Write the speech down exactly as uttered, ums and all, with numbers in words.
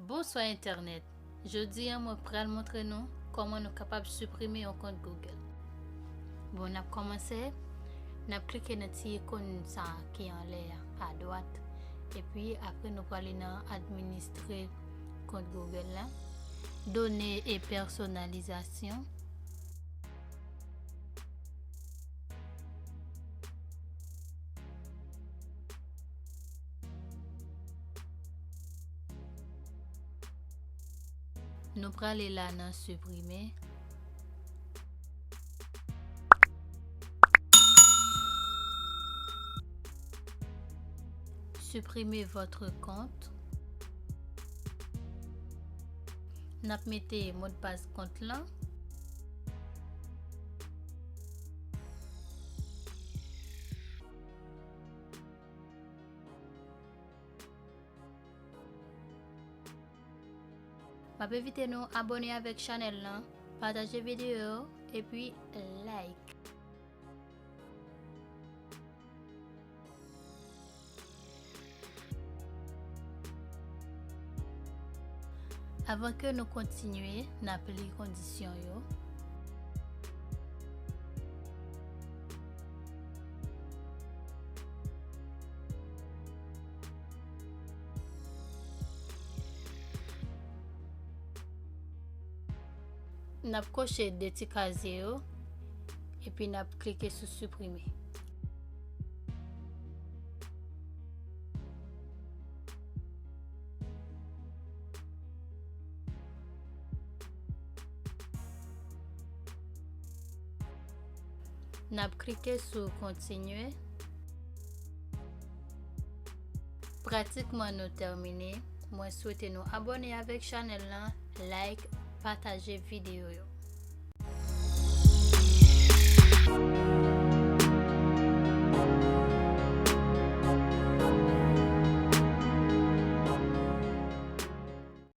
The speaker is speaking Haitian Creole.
Bonswa entènèt! Jodi a mwen pral montre nou kòman nou kapab siprime yon kont Google. Bon, n ap kòmanse, n ap klike nan ti ikòn sa ki anlè a, adwat. Epi apre nou prale nan administre kont Google la. Done e pèsonalizasyon. Nou prale la nan siprime. Supprimer votre compte. N ap mete modpas kont lan. M ap envite nou abòne avèk chanèl lan, pataje videyo yo, epi like. Avan ke nou kontinye, n ap li kondisyon yo. N ap koche de ti kazye yo, epi n ap klike sou siprime. N ap klike sou kontinye. Pratikman nou tèmine. Mwen swete nou abòne avèk chanèl lan, like, pataje videyo yo.